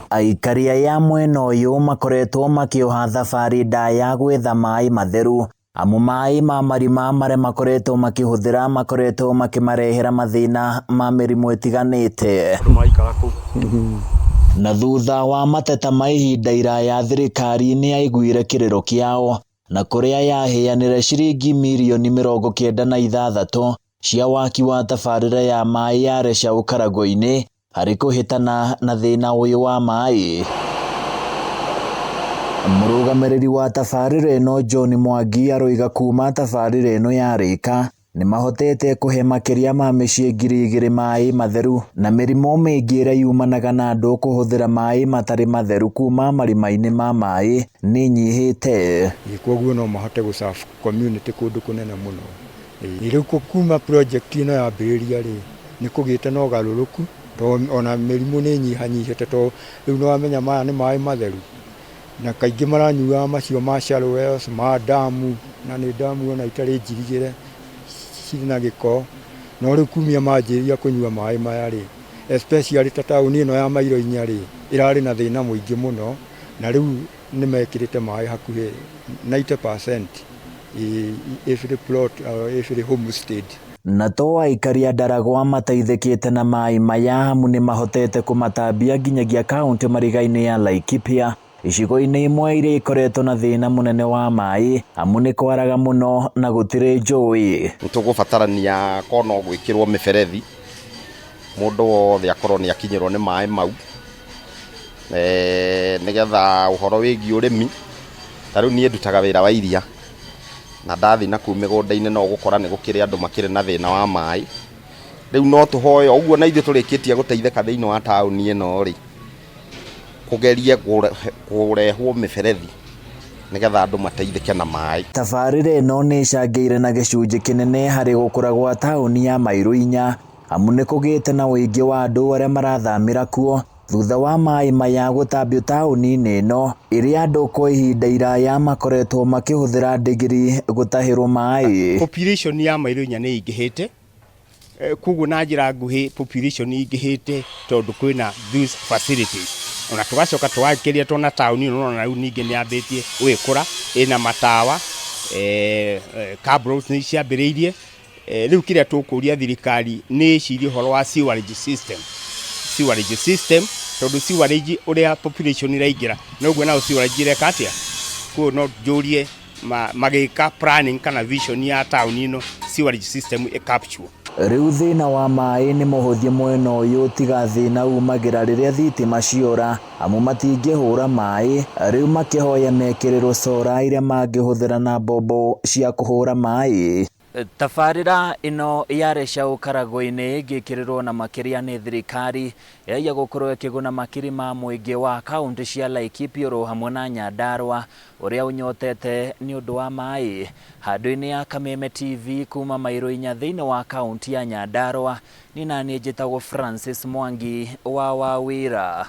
Aikari aya mwena ũyũ makoretwo makĩoha thabarĩ ndaya gwetha maĩ matheru amu maĩ ma marima marĩa makoretwo makĩhũthĩra makoretwo makĩmarehera mathĩna ma mĩrimũ ĩtiganĩte. Andũ maraikara kũu. Na thutha wa mateta ma ihinda iraya thirikari nĩ yaiguire kĩrĩro kĩao na kũrĩa yaheanire ciringi mirioni 96 cia waki wa tabarĩra ya maĩ ya Reshau Karagũ-inĩ harĩ kũhĩtana na thĩna ũyũ wa maĩ. Mũrũgamĩrĩri wa tabarĩra ĩno John Mwangi aroiga kuma tabarĩra ĩno yarĩka nĩ mahotete kũhe makĩria ma mĩciĩ 2000 maĩ matheru na mĩrimũ mĩingĩ ĩrĩa yumanaga na andũ kũhũthĩra maĩ matarĩ matheru kuma marima-inĩ ma maĩ nĩ ĩnyihĩte. Koguo no mahote gũ serve community kũndũ kũnene mũno. Rĩu kuma project ĩno yambĩrĩria rĩ, nĩ kũgĩte na ũgarũrũku tondũ ona mĩrimũ nĩ ĩnyihanyihĩte tondũ rĩu nĩ wamenya maya nĩ maĩ matheru na kaingĩ maranyuaga macio ma shallow wells, ma ndamu na nĩ ndamu ona itarĩ njirigĩre cirĩ na gĩko, no rĩu kumia manjĩrĩria kũnyua maĩ maya rĩ, especially ta taũni ĩno ya mairo inya rĩ, ĩrarĩ na thĩna mũingĩ mũno na rĩu nĩ mekĩrĩte maĩ hakuhĩ 90% every plot or every homestead. Na to aikari a Ndaragwa mateithĩkĩte na maĩ maya amu nĩ mahotete kũmatambia nginyagia kaũntĩ mariga-inĩ ya Laikipia icigo-inĩ imwe iria ikoretwo na thĩna mũnene wa maĩ amu nĩ kwaraga mũno na gũtirĩ njũĩ. Nĩ tũgũbatarania korwo no gwĩkĩrwo mĩberethi mũndũ wothe akorwo nĩ akinyĩrwo nĩ maĩ mau, nĩgetha ũhoro wĩgiĩ ũrĩmi, ta rĩu niĩ ndutaga wĩra wa iria na ndathiĩ nakũu mĩgũnda-inĩ no ũgũkora nĩ gũkĩrĩ andũ makĩrĩ na thĩna wa maĩ. Rĩu no tũhoe o ũguo na ithuĩ tũrĩkĩtie gũteithĩka thĩinĩ wa taũni ĩno rĩ, kũgerie kũrehwo mĩberethi nĩgetha andũ mateithĩke na maĩ. Tabarĩra ĩno nĩ ĩcangĩire na gĩcunjĩ kĩnene harĩ gũkũra gwa taũni ya Mairũ inya amu nĩ kũgĩte na ũingĩ wa andũ arĩa marathamĩra kuo thutha wa maĩ maya gũtambio taũni-inĩ ĩno ĩrĩa andũ kwa ihinda iraya makoretwo makĩhũthĩra ndigiri gũtahĩrwo maĩ. Population ya Mairũ inya nĩ ĩingĩhĩte, koguo na njĩra nguhĩ population ĩingĩhĩte tondũ kwĩna these facilities. Ona tũgacoka tũgakĩria tona taũni ĩno ũrona rĩu ningĩ nĩ yambĩtie gũgĩkũra, ĩna matawa, cabros nĩ ciambĩrĩirie. Rĩu kĩrĩa tũkũria thirikari nĩ ĩcirie ũhoro wa sewerage system, sewerage system tondũ sewerage ũrĩa population ĩraingĩra noguo nayo sewerage ĩreka atĩa. Koguo no njũrie magĩka planning kana vision ya taũni ĩno sewerage system ĩ capture. Rĩu thĩna wa maĩ nĩ mũhũthie mwena ũyũ tiga thĩna umagĩra rĩrĩa thitima ciora amu matingĩhũra maĩ, rĩu makĩhoya mekĩrĩrwo cora iria mangĩhũthĩra na mbombo cia kũhũra maĩ. Tabarĩra ĩno ya Reshau Karagũ-inĩ ĩngĩkĩrĩrwo na makĩria nĩ thirikari ĩraiya gũkorwo ĩkĩguna makiri ma mũingĩ wa kaũntĩ cia Laikipia oro hamwe na Nyandarua ũrĩa ũnyotete nĩ ũndũ wa maĩ. Handũ-inĩ ya Kameme TV kuma Mairũ inya thĩinĩ wa kaũntĩ ya Nyandarua, niĩ naniĩ njĩtagwo Francis Mwangi wa Wawĩra.